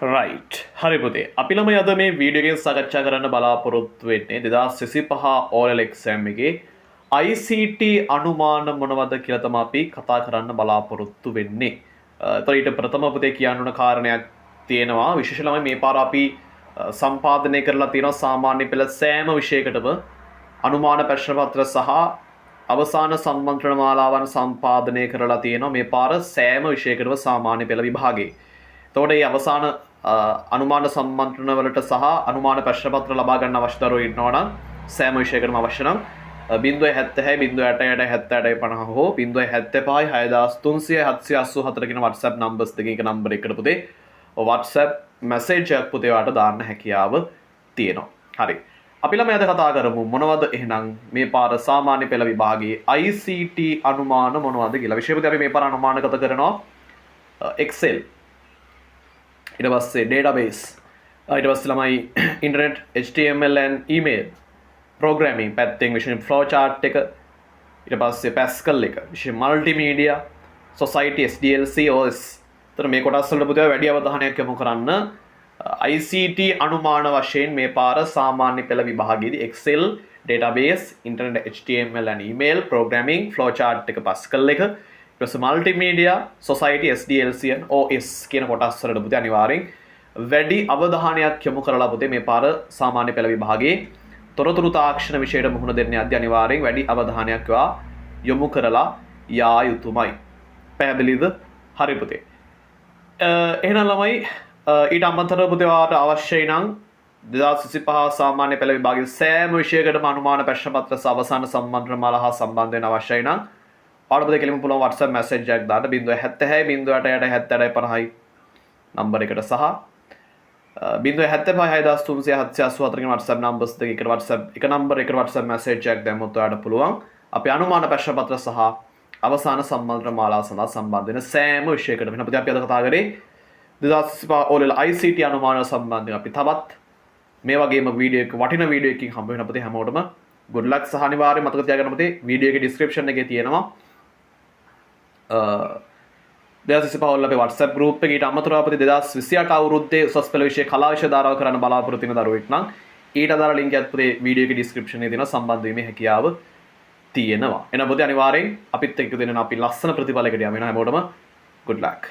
Right, හරි පුතේ. අපි ළමයි අද මේ වීඩියෝ එකෙන් සාකච්ඡා කරන්න බලාපොරොත්තු වෙන්නේ 2025 O level exam එකේ ICT අනුමාන මොනවද කියලා තමයි අපි කතා කරන්න බලාපොරොත්තු වෙන්නේ. එතකොට ඊට ප්‍රථම පුතේ කියන්න ඕන කාරණයක් තියෙනවා. විශේෂ ළමයි මේ පාර අපි සම්පාදනය කරලා තියෙනවා සාමාන්‍ය පෙළ සෑම විෂයකටම අනුමාන ප්‍රශ්න පත්‍ර සහ අවසාන සම්මන්ත්‍රණ මාලාවන් සම්පාදනය කරලා තියෙනවා මේ පාර සෑම විෂයකටම සාමාන්‍ය පෙළ විභාගයේ. එතකොට මේ අවසාන අනුමාන සම්මන්ත්‍රණ වලට සහ අනුමාන ප්‍රශ්න පත්‍ර ලබා ගන්න අවශ්‍ය දරුවෝ ඉන්නවා නම්, සෑම විෂයකටම අවශ්‍ය නම් 070 088 78 50 හෝ 075 6300 784 කියන WhatsApp numbers දෙකකින් එක නම්බර් එකකට පුතේ WhatsApp message එකක් පුතේ ඔයාලට දාන්න හැකියාව තියෙනවා. හරි. අපි ළමයි අද කතා කරමු මොනවද එහෙනම් මේ පාර සාමාන්‍ය පෙළ විභාගයේ ICT අනුමාන මොනවද කියලා. විශේෂ පුතේ අපි මේ පාර අනුමානගත කරනවා Excel, ඊට පස්සේ ඩේටාබේස්, ඊට පස්සේ ළමයි internet, HTML and email, programming පැත්තෙන් විශේෂයෙන් ෆ්ලෝ චාට් එක, ඊට පස්සේ පැස්කල් එක, විශේෂයෙන් මල්ටිමීඩියා, සොසයිටි, SDLC, OS. එතන මේ කොටස් වලට පුතේ වැඩි අවධානයක් යොමු කරන්න. ICT අනුමාන වශයෙන් මේ පාර සාමාන්‍ය පෙළ විභාගයේදී Excel, database, internet, HTML and email, programming, flow chart එක, Pascal එක, ඊට පස්සේ multimedia, society, SDLC and OS කියන කොටස් වලට පුතේ අනිවාර්යෙන් වැඩි අවධානයක් යොමු කරලා පුතේ මේ පාර සාමාන්‍ය පෙළ විභාගයේ තොරතුරු තාක්ෂණ විෂයට මුහුණ දෙන්න යද්දී අනිවාර්යෙන් වැඩි අවධානයක් යොමු කරලා යා යුතුමයි. පැහැදිලිද? හරි පුතේ. එහෙනම් ළමයි ඊට අමතරව පුතේ ඔයාලට අවශ්‍යයි නම් 2025 සාමාන්‍ය පෙළ විභාගයේ සෑම විෂයකටම අනුමාන ප්‍රශ්න පත්‍ර සහ අවසාන සම්මන්ත්‍රණ මාලා හා සම්බන්ධ වෙන්න අවශ්‍යයි නම් ඔයාලට පුතේ කෙලින්ම පුළුවන් WhatsApp message එකක් දාන්න 070 088 78 50යි නම්බර් එකට සහ 075 6300 784 කියන WhatsApp numbers දෙක එකට WhatsApp එක නම්බර් එකට WhatsApp message එකක් දැම්මොත් ඔයාලට පුළුවන් අපේ අනුමාන ප්‍රශ්න පත්‍ර සහ අවසාන සම්මන්ත්‍රණ මාලාව සඳහා සම්බන්ධ වෙන සෑම විෂයකටම. එහෙනම් පුතේ අපි අද කතා කරේ 2025 O level ICT අනුමාන සම්බන්ධයෙන්. අපි තවත් මේ වගේම වීඩියෝ එක වටින වීඩියෝ එකකින් හම්බ වෙන පුතේ හැමෝටම good luck සහ අනිවාර්යයෙන් මතක තියාගන්න පුතේ වීඩියෝ එකේ ඩිස්ක්‍රිප්ෂන් එකේ තියෙනවා 2025 වල අපේ WhatsApp group එක. ඊට අමතරව අපිට 2028 අවුරුද්දේ උසස් පෙළ විෂය කලා විෂය ධාරාව කරන්න බලාපොරොත්තු වෙන දරුවෙක් නම් ඊට අදාළ ලින්ක් එකත් පුතේ වීඩියෝ එකේ ඩිස්ක්‍රිප්ෂන් එකේ තියෙනවා, සම්බන්ධ වීමේ හැකියාව තියෙනවා. එහෙනම් පුතේ අනිවාර්යෙන් අපිත් එක්ක දෙන්න අපි ලස්සන ප්‍රතිඵලයකට යමු. එහෙනම් හැමෝටම good luck.